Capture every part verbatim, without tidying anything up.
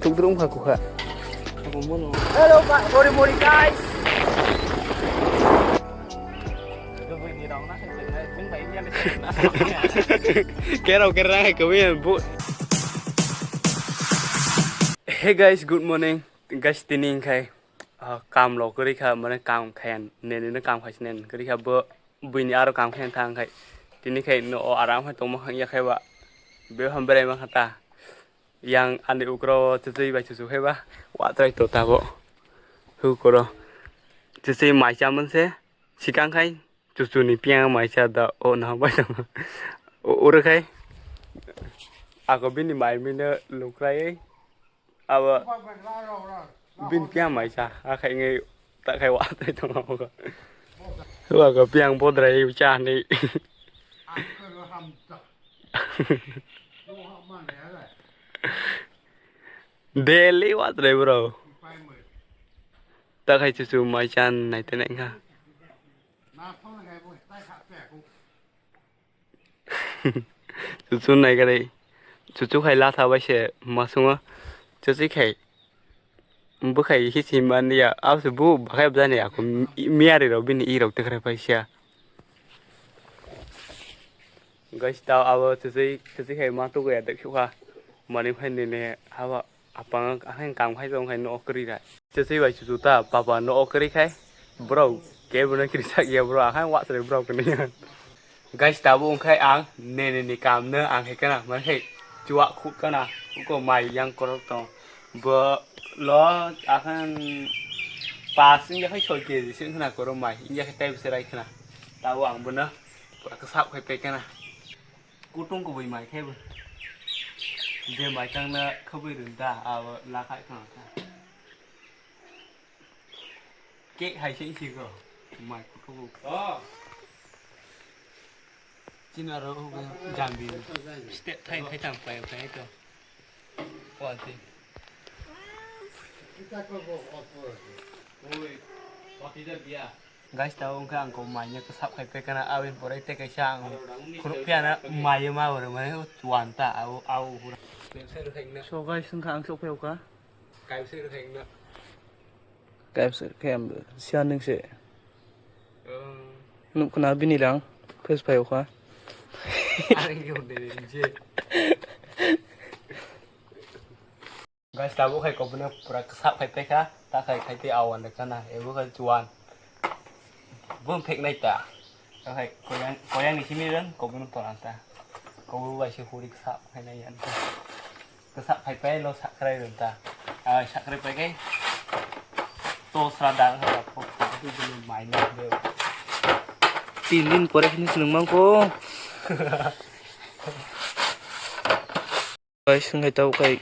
Thukdrum kha kukha. Hello, mori mori guys. Kerok kerang hai kami bu. Hey guys, good morning. Guys, tini khai, ah, kam lo kari kha, mane kam khayan, nene ne kam khai sinen kari kha bo. Buini aro kam khe thang khai. Tini khai no o aram khai tongma khang ya khai ba. Be ham berai ma khata. Yang ani ukro chuchui bai chuchu khai ba. Wa trai to tabo. Hu koro. Chuchui mai cha mon se. Sikang khai. Chuchu ni piang mai cha da o na bai tong. O ur khai. Ako bini mai mi no lukrai. Abo bin piang mai cha, a khai ngai ta khai wa tai tong abo. Wa ko piang bodrai cha ni. Daily wa trai bro. Ta khai chuchu mai cha nai te nai kha. Chuchu nai gari. Chuchu khai latha bai se masungo. Chuchu khai. Bukhai hichi mania. Ause bu bakhai bjani ako mi-, miari rok bini i rok tekre paisa. Guys, tao abo chuchu, chuchu khai ma tuku ya dek sukha. Mani khai nene haba. Apang ang hai kam khai tong khai no kwrwi rai. Chuchu bai chuchu ta papa no kwrwi khai. Bro, ke bo no kwrwi sak ya bro, ang hai wa sari bro kwrwi. Guys, tabo wng khai ang nene ni kam no ang khai kana, man khai chuwa khuk kana, uko mai yang korok tong. Bo lo akhang pas wng ya khai soi keji se wng khana korok mai, wng ya khai tei bwse rai khana. Tabo ang bo no pura kwsap khai pek kana. Kutung kubui mai khe bo. Je mai tang na khobui run da, abo la khai khang kha. Ke hai se isi go. Mai kutung. Oh. Chini aro jambi. Step thai thai tam pai pai to. Quality. Oi, pati da bia. Guys, tao wngkha ang kok mai no kwsap khai pekana, aboni pore tei kaisa ang khuruk phiya na mai ma oro mane chuan ta au au hura. So guys, wngkha ang sok phai kha. Kaisa khe ang siya ning se. Nuk khna bini rang face phai kha. Guys, tabuk hai kok bono pura kwsak khai paikha, ta khai khai tei awan rwkha na, ebo khe chuan. Bo phek nai ta. Ta khai koyang, koyang ni simi rwng, kok bono tolan ta. Kok bo bai se huri kwsak khai nai yan ta. Kwsak khai pai lo sakrai rwng ta. Ah, sakrai pai kai. To sra dar ha ko ko bono mai na de. Tin din pore khini swrwng mang ko. Guys, wngkhe tabuk khai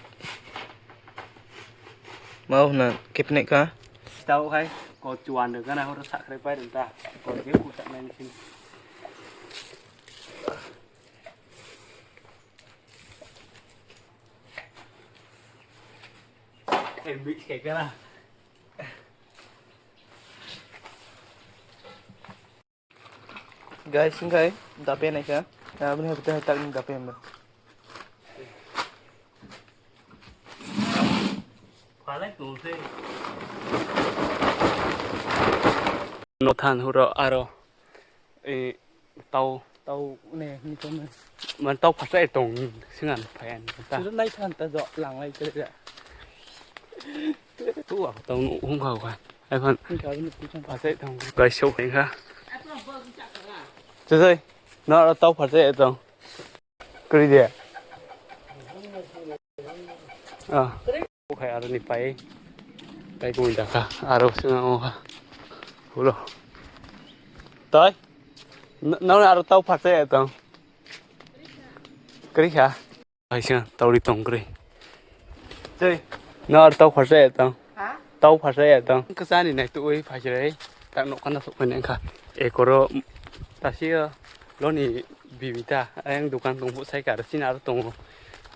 ma hwnna kepnek kha. Tabuk khai ko chuan rwgana horo sakrai pai rwng ta. Ko je kuchak nai sini. Eh, mix khai kana. Guys, wngkha dape naikha. Aboni hai tak ni dape hwnba. No than huro aro, eh, tau. Tau ne, ni tau ne. Man tau phasa e tong singan phayan ta. Suru nai than ta jo lang lai kere. Tu aku tau nu hung kau kan. Ai phan. Ni kau ni tu than. Phasa e tong. Guys, show kha. Chesai. No tau phasa e tong. Kri dia. Ah. Khai aro ni pai. Pai kung da kha. Aro singa o kha. Hulo. Tai. Nang aro tau phasa e tong. Kri kha. Hai singa tau ri tong kri. Tai. Nang aro tau phasa e tong. Ha? Tau phasa ya tong. Kwchani nai tuwi phaichrai. Tak nok kana sok phai nangkha. Ekoro tasio loni bibita ayang dukan tong sai kar sini aro tongo.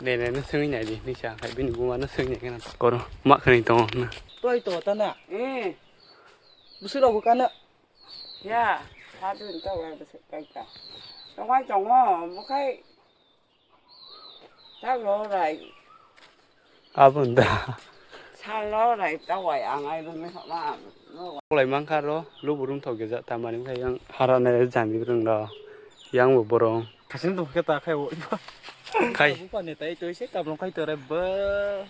Nene no sengwi nai di nisa khai bini buma no sengwi nai kana koro ma khani tongo na. Toi to ta na. Eh. Busi rok kana. Ya, ha dun ta wa busi kai ta. Tong ai tongo, mo khai. Tabo rai. Abo da. Salo rai tawai ang ai rumi khama. Kolai mankha ro, lubu rum thok gejak tamani khe yang hara nai jani rwng ro. Yang bo borong. Kasin to khe ta khai o. Khai. Bupa ne tai toi se kablong khai to re ba.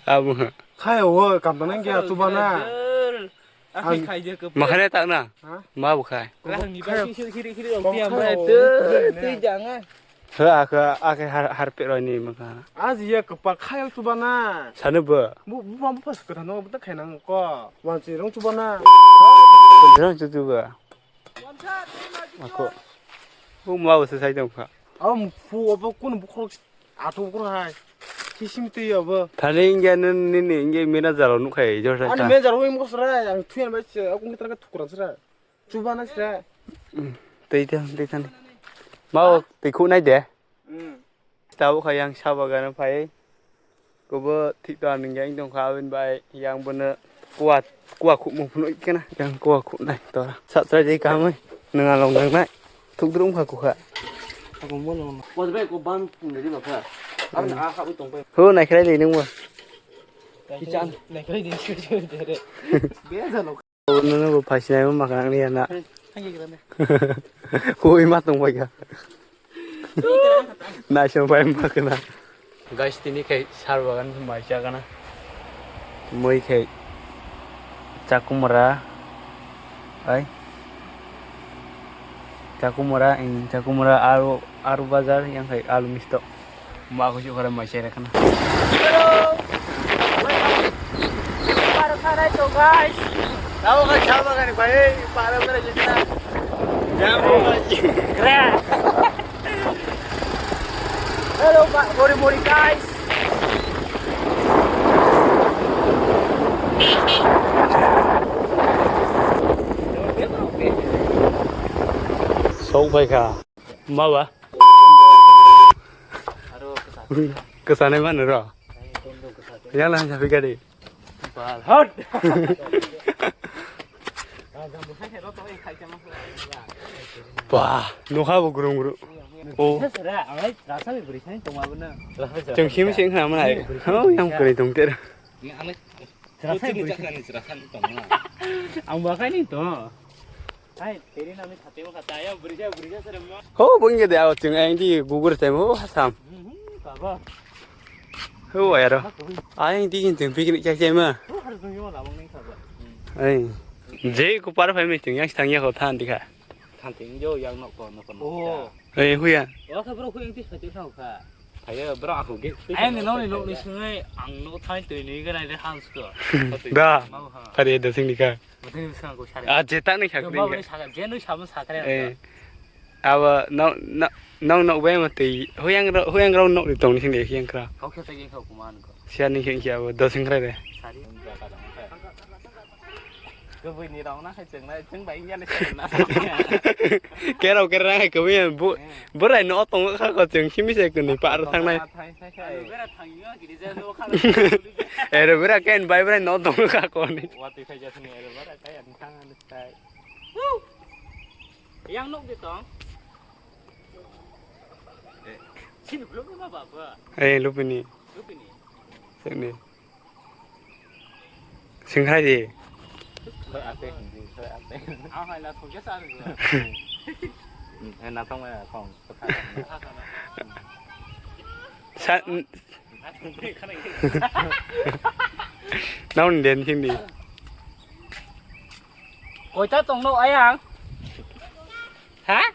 Abo. Khai o kam to nang ya tu bana. Ang khai je ko. Makhane tak na. Ha? Ma bo khai. Rahang ni ba khiri khiri khiri rok tiam ba. Tei jang a. He, ake, ake har, harpet roi ni maka. Aji ya kepal khayo tu bana. Sanu bo. Bu, bu, bu, pas kena no, bu tak kena ko. Wan si rong tu bana. Rong tu tu ba. Ako. Bu mau se sai dong ka. Am fu obo kun bu khorok atu bu khorok hai. Kisim tu ya bo. Thani inge nin, nin, inge mina jalo nuk hai, jor sai. Ani mina jalo im ko sra, ang thuyan bai se, aku ngi tarka tukuran sra. Chubana sra. Tei tei tei tei. Mau tei khu nai de. Tabuk kha yang sa bagano phai. Kobo thik to aning yang tong kha abin bai yang bono kuat kuat khuk mo phunuk kena yang kuat khuk nai to. Sa trai dei kamai nang along nang nai. Thuk drum kha kukha. Ako mo no. Ko bai ko ban pung de ba kha. Abin a kha u tong pai. Ho nai khlai dei nung bo. Kichan. Nai khlai dei su su de re. Be jalo. Nono bo phaisinai ma makanang ni na. Kui ma tong bai ka. Naisong bai ma kana. Guys, tini khai sar bagan mai cha kana. Moi khai chakumara. Ai. Chakumara, ing chakumara aru aru bazar yang khai alu misto. Ma ko chukara mai chere kana. Hello. Welcome. Para kharai to guys. Tao ka chaba kani bai para para jita. Jam ro. Kre. Hello, ba, mori mori guys. Sok bai kha. Ma ba? Kwsanai mano ro. Yang lang sapi gari. Hot. Bah, nokha bo gurung guru. Oh. Chwng simi sing kha mana? Oh, yang kari tong ter. Ang ba khai ni to. Hai, teri nami thate mo khata ya, brija, brija sere mo. Ho, bo inge de, aw, chwng ayang di gugur tai mo, hasam. Hmm, baba. Ho, ayaro. Ayang di, chwng picnic chai chai ma. Ho, har jong yo lamang ning khaba. Ai. Je ko par phai mi chwng yang stang ya ko than di kha. Than ting yo yang nok ko, nok ko. Oh. Ei, huya. O kha bro, huyang tis phatik kha kha. Phayo bro, aku ge. Ai ni nokni nokni swngai ang nok thai twi ni ganai de hans ko. Da. Mau ha. Phari da sing ni kha. Muthuni bwskango sari. Ah, je ta ni kha. Yo, kring ba kha. Bai saka, je nui sabu sakre. Eh. Abo nok nok nok nok bai ma twi huyang ro huyang ro nok ni tong ni sing de huyang kra. Kau khe tagi kau kuman ko. Sia ni khe khe abo da sing kra de. Sari. Kubui ni rong na hai chwng na, chwng bai ya na. Kerok kerok hai kubui bu, eh. Borai no tong kha ko chwng simi se kuni par thang nai. Thang, thang, thang. Alo bera thang yo, kiri ja no kha. Ero bera ken bai borai no tong kha ko ni. Wa twi khai ja thang ero bera kai ang thang an tai. Yang nok de tong. Eh. Sini belum ma ba ba. Eh, lupini. Lupini. Sini. Singkhai di. Khoi ate, khoi ate. Ah, hai la, khoi sa ru. Hmm, hai na tong ya, tong. Sa, n-, naon den sing di. Koita tong no ayang? Ha?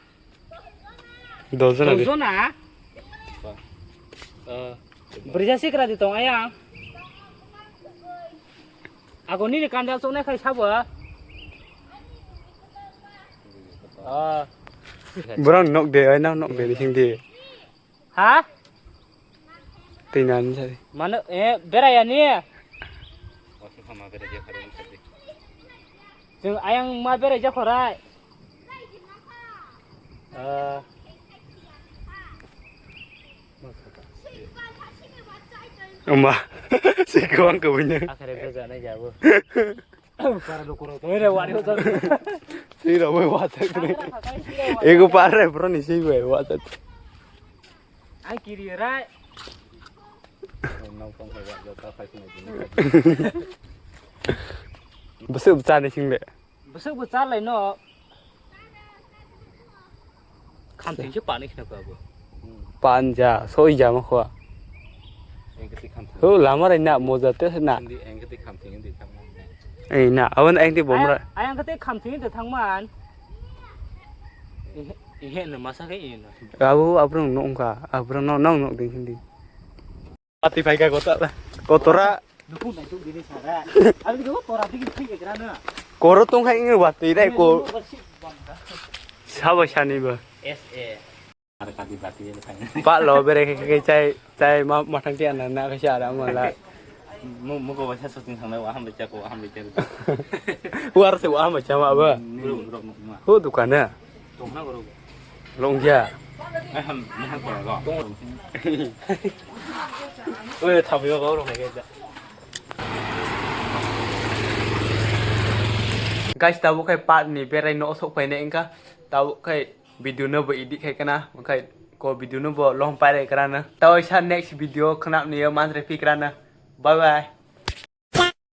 Dojon adi. Dojon na? Eh. Brija sikra di tong ayang. Ako nini kandal chonai khai sabo. Ah. Borok nok de, ai nok de, sing di. Ha? Twi nani sari. Mano, eh, beraya ni. Chwng ayang ma berai jakhorai. Ah. Ama, si kwang kwbwino. Akhare beja nai jabo. Para dokoro to re wari hotor. Si ro bai wata kre. Ego pare bro ni si bai wata. Ang kiri rai. Bwswk bwchani sing le. Bwswk bwcha lai no. Khamthing se pani khna ko abo. Panja, soi jama khwa. Engkati khamthing. Ho, lama rai na, moja te na. Hindi, engkati khamthing hindi khamthing. Ei na, awan engti bomra. Ayang kate khamthing hindi thangman. Ihe, ihe no masa ke ihe no. Abo, abrong no ongka, abrong no, no, no, ding hindi. Ati pai ka kota, kotora. Dukung nai tuk dini sara. Abi dukung tora digi thik ekra na. Koro tong khai ngi wati dai ko. Sabo sani ba. S A. Ar kati bati le khai. Pa lo bere ke ke chai chai ma ma thang ti ana na ka sara ma la. Mu mu ko ba sa shooting thang na wa ham becha ko ham becha. War se wa ham becha ma ba. Bro bro ma. Ho dukana. Tongna goro. Longya. Ahem, maha ko ro. Oi, thabi ko ro ke. Guys, tabuk khai part ni berai no sok paine engka. Tabuk khai video no bo edit khai kana. Khai ko video no bo long pai rai kana. Tawai sa next video khnap ni yo man re pi kana. Bye bye.